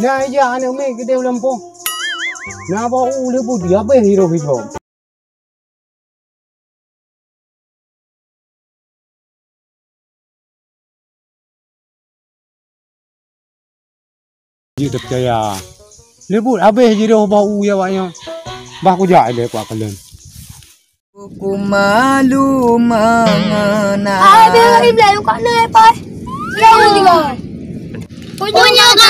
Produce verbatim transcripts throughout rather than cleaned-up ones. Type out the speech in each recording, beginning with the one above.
Ka ija aneuk miet keudeh u lampôh. Na bak u lé budi habéh hiroh-hiroh. Jeuet teupeue ya. Lé buet habéh jiroh bak u ya awak nyan. Bah kujak ilée kukalon. Ku malu mengenal. Hai, biar Ibrahim kat na, Pai. Ya, Allah, tiga. Punya kana.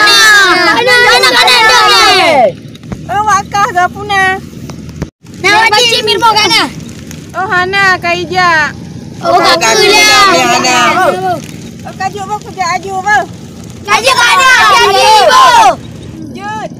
Kana, kana, kana, kana. Oh, wakah gak puna. Nah, wajib mirmo kana. Oh, hana, kaija. Oh, kaku ya. Oh, kajuk, bah, kujak aju, bah. Kajuk kana, kajuk. Jut.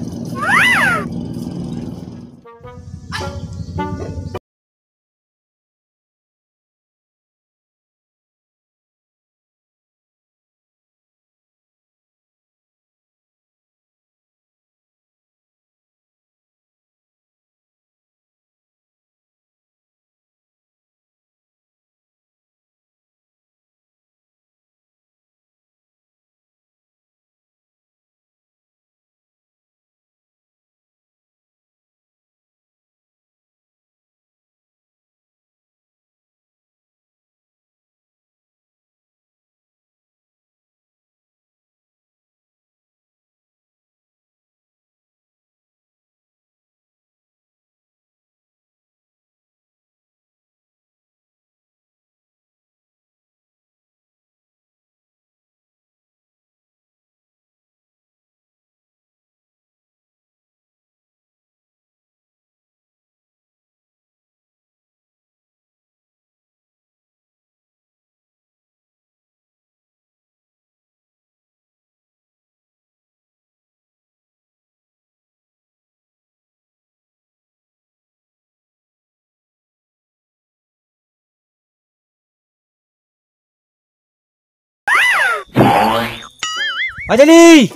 Pak Jali!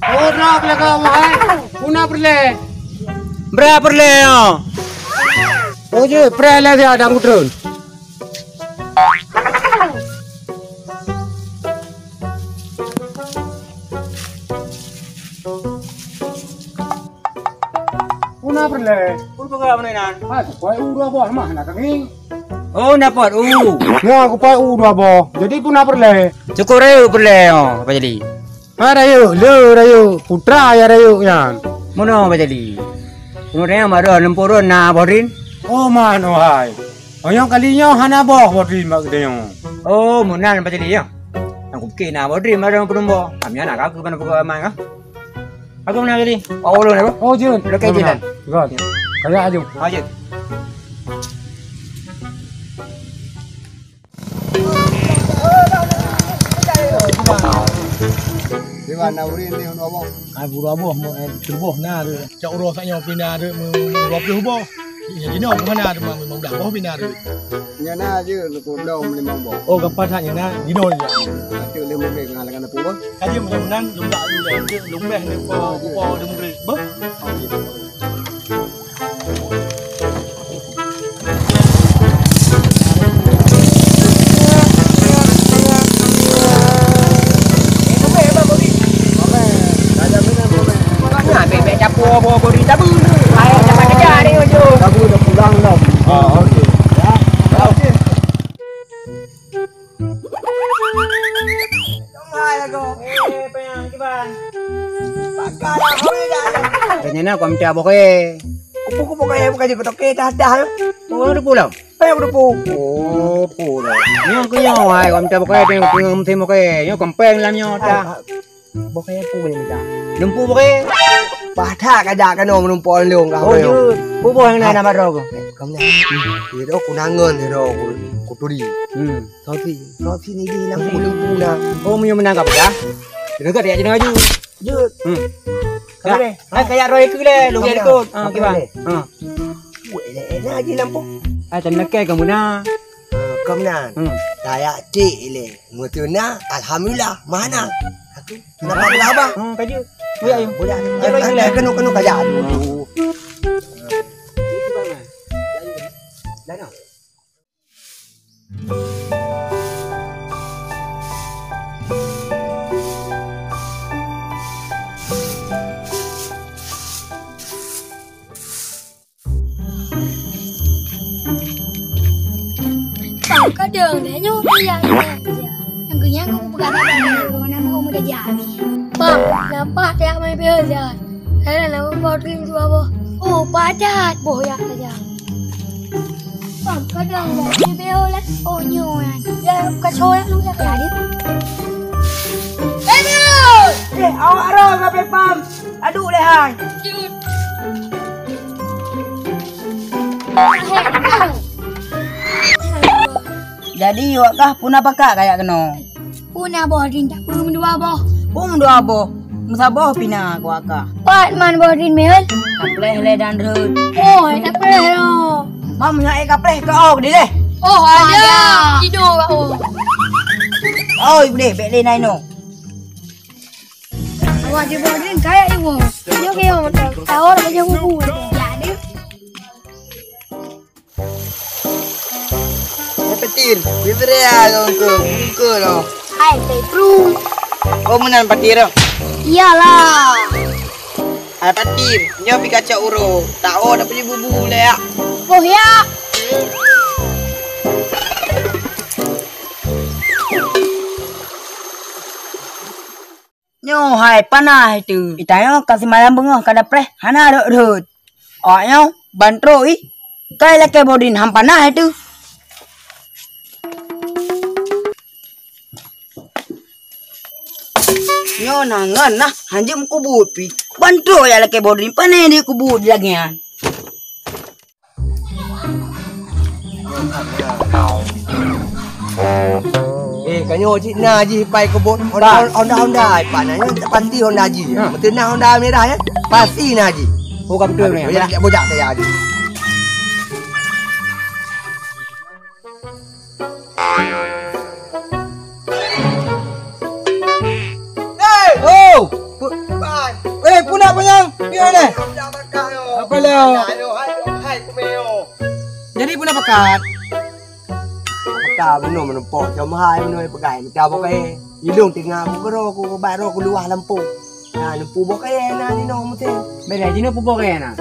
Oh, droe keulaga wahai. Puna peureulée? Bra peureulée, oh. Oh, je, peureulée siat dan kutreun. Puna peureulée? Pun peugah meunan. Ah, kupai u dua boh mah na kami. Oh, na pot u. Ya, kupai u dua boh. Jadi puna peureulée? Cukôp rayeuk peureulée, oh, Pak Jali. Ha, rayeuk, le rayeuk, putra ya rayeuk nyan. Meunoe, Pak Jali. Puna rayeuk mak droe, leumpôh droe na boh drin? Oh, man, oh hai. Oh, nyang kali nyoe hana boh boh drin bak geutanyoe. Oh, meunan, Pak Jali, ya. Nyang kupiké na boh drin mak droe peunumbô. Kami anak aku mana pukul aman kah? Aku meunan jadi. Oh, ulôn apa? Oh, jeuet. Udah kayak jilan. Gon. Kayak aju. Oh, jeuet. Di mana urin ni, Abang? Ah, buru aboh, eh, tuboh na tu. Cak uroe sak nyoe pina tu, dua puluh boh. Nya jinoe kemana tu, memang dah boh pina tu. Nya na je, leuko dong limong boh. Oh, gampang that nya na, jinoe je. Ateueh leumo mé ngan dengan apa boh? Kaji meunan, lôn dak lôn dak, lôn beh ni po, po lôn beri. Beuh. Nah, bek-bek capur, bawa bodi tabu. Hai, dapat kejar ni, ujung. Tabu dah pulang dah. Ah, okey. Ya. Okey. Hai, Ago. Eh, payang, kiban. Pakar lah, boleh dah. Tanya nak, kau minta apa kau, eh? Kupu-kupu kau, eh, bukan je kau toke, dah, dah. Oh, ada pulang. Payah beudeupôh. Oh, pô lah. Nyoe keu nyoe, hai, kau minta bukée, tengok, tengok, tengok, bukée. Nyoe kempeng lam nyoe, tak? Bukée pô boleh minta. Lempu bukée. Bah that ka jak keunoe meureumpok lôn ka. Oh, jeuet. Pô boh nyang na, na baro kau? Eh, kamu na. Dia dah kunangan, dia dah ku, kuturi. Hmm. Tapi, tapi ni di lampu, lampu na. Oh, meunyoe meunan ka peugah. Deungoe ka jak laju. Jeuet. Hmm. Kau deh. Hai, kayak roh ikeu lé, lu kayak ikut. Ah, kiban. Ah. Weh, lé, lé, lagi lampu. Ah, tan nakal kamu na. Ah, kamu na. Hmm. Kayak cek lé. Mutu na, alhamdulillah, mana? Aku kenapa laba? Hmm, kaju. Boleh, ayo. Boleh. Ayo, ayo, ayo. Kenu, kenu kayak. Aduh. Dah, dah. Dong, dah nyoe dia, dia, dia. Nyang kenyang aku peugah dah, dah, dah, dah, nama kamu dah jadi. Bang, nampak tak main pihak dah. Saya nak boh drink dua boh. Oh, padat boh ya saja. Bang, kadang dah main pihak lah. Oh, nyoe kan. Ya, kacau ya lu ya tadi. Eh, awak roh ngapai pam? Aduh, lehai. Jadi, awak kah puna pakat kayak kena? Puna boh drink tak pun dua boh. Pun dua boh. Meusaboh pina ku aka. Pat man boh drink mehel? Kapleh le dan rut. Oh, kapleh lo. Mam nyak kapleh ke oh di deh. Oh, ada. Tidur kat oh. Oh, ibu deh, bek le naino. Awak di boh drink kayak ibu. Yo ke yo, tawar aja bubu. Jadi. Hai Patir, bibria kau ke, ke lo. Hai Petrus. Oh, meunan Patir. Iyalah. Hai Patir, nyoe pi kacok uroe. Tak oh dak beli bubu le ya. Oh ya. Nyoe hai panas itu. Ita nyoe ka simalam beungoh ka dapreh hana rhot-rhot. Awak nyoe ban trok ih. Kai lakée bodin ham panas itu. Nyoe na ngon nah hanjeum kubut pi. Ban trok ya lakée bodin pane di kubut lagée nyan. Eh, kanyoe cit na jih pai kebon Honda, Honda, Honda, pai na nyoe pasti Honda jih. Ha. Beutôi na Honda merah ya. Pasti na jih. Oh, ka beutôi. Bojak, bojak saya jih. Hei! Oh! Pu-, eh, puna panyang. Pion eh? Apa lo? Jadi puna pakat. Pakat bunoe menumpok. Cuma hai bunoe pegai. Minta boh kai. Ilong tengah aku kero aku bat roh keuluar lampung. Nah, lempu boh kai na ni noh mesti. Beda jinoe puboh kai na.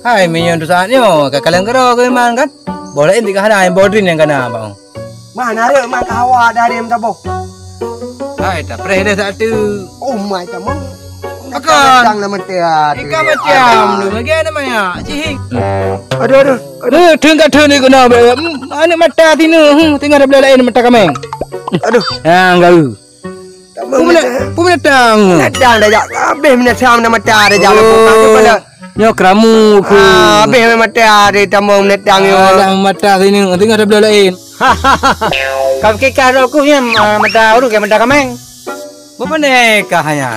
Hai, meunyoe tu saat nyoe ka kaleng kero ke man kan? Boh lain tiga hana, boh drin yang kana bang. Mah narek mah ka hawa dari meutabôh. Hai, tapreh dah satu. Oh my, tamong. Akan. Macam nama dia. Ikan macam tu. Bagi nama ya. Cihing. Aduh, aduh. Aduh, thun ka thun ikut nak. Anak mata sini. Hmm, tengah ada belah lain mata kameng. Aduh. Ha, enggak. Pun nak, pun nak tang. Nak tang dah jak. Habis nak tang nama mata dah jak. Oh. Nyoe keramu ku. Ah, habis mata ada tambah menetang yo. Alah mata sini, tengah ada belah lain. Kau fikir kah rokok ni, ah, mata urut ke mata kameng? Bukan deh kah hanya.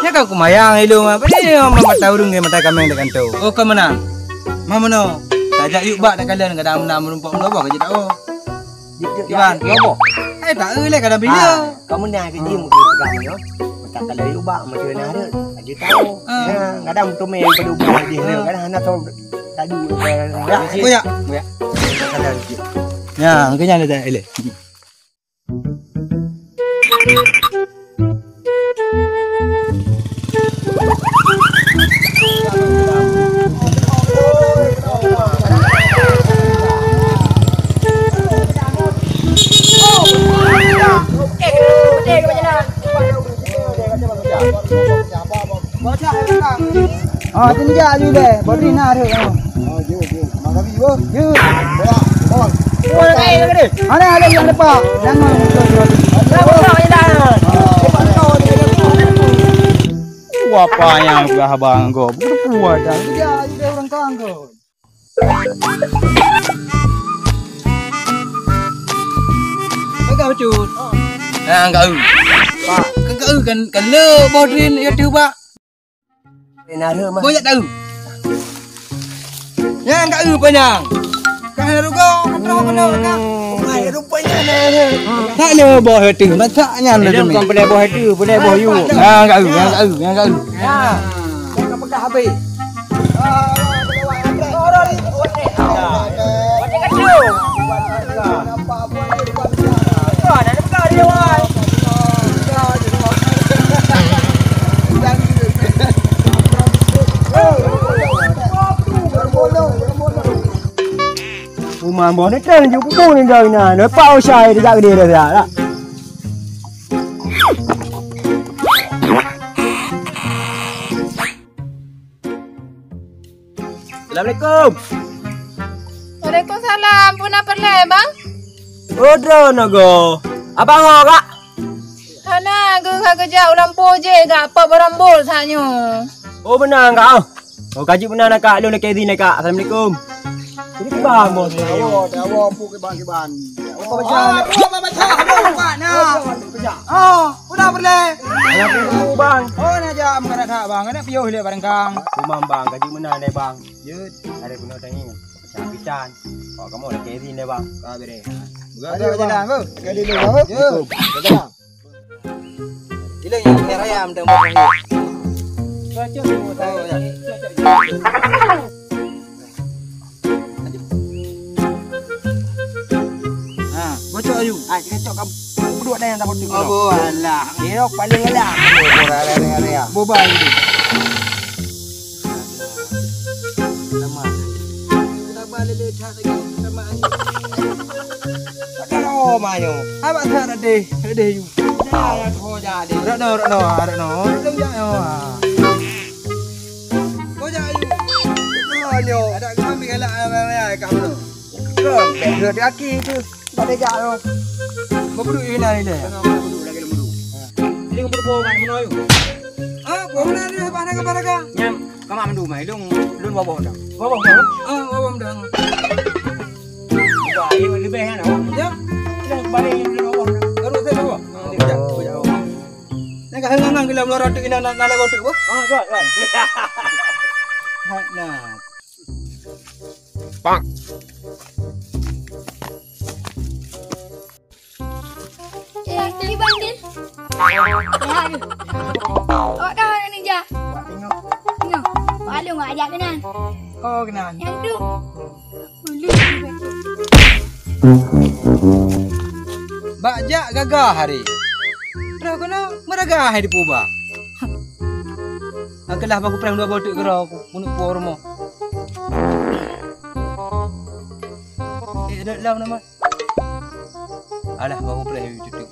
Nya kan kumayang ilung apa ni mata urung ke mata kameng dekat tu. Oh, ke mana? Mah mana? Tajak yuk bak dah kalian kadang nak menumpuk menumpuk ke tak oh. Iban. Hai, tak eh leh kadang bila. Kamu ni ke jim ke pegang yo. Mata kalau yuk bak mata na ada. Aja tahu. Ah. Ya, kadang betul main pada ubah dia. Ah. Kadang hana tahu tadi. Ya. Oh ya. Ya. Ya, angkanya ada tak eleh. Ah, tinjak ju deh, bodi na rhot. Oh, ju, ju. Makami ju. Ju. Bola. Bola kai lagi. Mana ada yang lepak? Jangan. Wah, apa yang sudah abang kau? Buat dah. Tinjak ju deh orang kang kau. Pegang becut. Ah, enggak eu. Pak, enggak eu kan, kan le boh drin ya tu, Pak. Boh jak tahu. Ya, enggak eu panyang. Kan ada rugo, kan terus kena kan. Mai rupanya ada. Tak le boh tu, masak nyan tu. Bukan boleh boh tu, boleh boh you. Ah, enggak eu, enggak eu, enggak eu. Ya. Kau pegang habis. Uma Ambo ni kan ju pukul ni jauh na. Lepas usai dia jak gede dah dah. Assalamualaikum. Waalaikumsalam. Puna peureulèe, Bang? Oh, droeneuh go. Abang ho, Kak? Hana, geuh ka geujak u lampôh jih, Kak, pok barambol saat nyoe. Oh, beuna, Kak, oh. Oh, ka jeuet meunan, Kak. Lôn lakèe izin, Kak. Assalamualaikum. Jadi, Bang, bos. Awo, awo, pu kiban-kiban. Awo, baca. Oh, awo, baca. Aduh, Pak, nah. Oh, udah berleh. Assalamualaikum, Bang. Oh, na jak meukarat hak, Bang. Kena piôh lé barang kang. Kumam, Bang. Ka jeuet meunan, deh, Bang. Jeuet. Ada guna tangi. Pican. Kok kamu ada kiri deh, Bang. Ka bere. Ayo, jalan, Bu. Kali dulu, Bu. Yo. Jalan. Ileng yang merah ayam dan buah. Cocok, Bu. Oh, ya. Ha, bocok ayu. Ah, cocok kamu. Berdua dah yang tak bocok. Oh, alah. Dia paling galak. Oh, raya, raya, raya. Bobai. Sama. Sama lele cak lagi. Sama. Ada oh, mayo. Abang tak ada deh. Ada deh, you. Jangan kau jadi. Rano, rano, rano. Rano, rano. Kau jadi. Rano. Ada kami galak, raya, raya, kamu. Kau, bèk hati tu. Pada jak tu. Beuduk ina ni deh. Ini beuduk lagi beuduk. Ini beuduk boh kan meunoe. Ah, boh na ni, pada ka, pada ka. Nyam, kamak mandum ai, lôn, lôn boboh dah. Boboh dah. Ah, boboh dah. Buka, ini lebih kan, awak. Ya. Dah balik ini lôn boboh dah. Baru saya boboh. Ah, dia dah. Nak kah ngang ngang dalam lorong tu, ina nak, nak lewat tu, boh? Ah, kan, kan. Nah. Bang. Eh, ni Bang Din. Ya, aduh. Awak dah ada ninja. Tengok. Tengok. Pak Long ajak kenan. Oh, kenan. Yang tu. Bak jak gagah hari. Terus kena meragah di puba. Angkalah baku perang dua botok kira aku. Munuk puang rumah. Eh, ada dalam nama. Alah, baru boleh cucuk.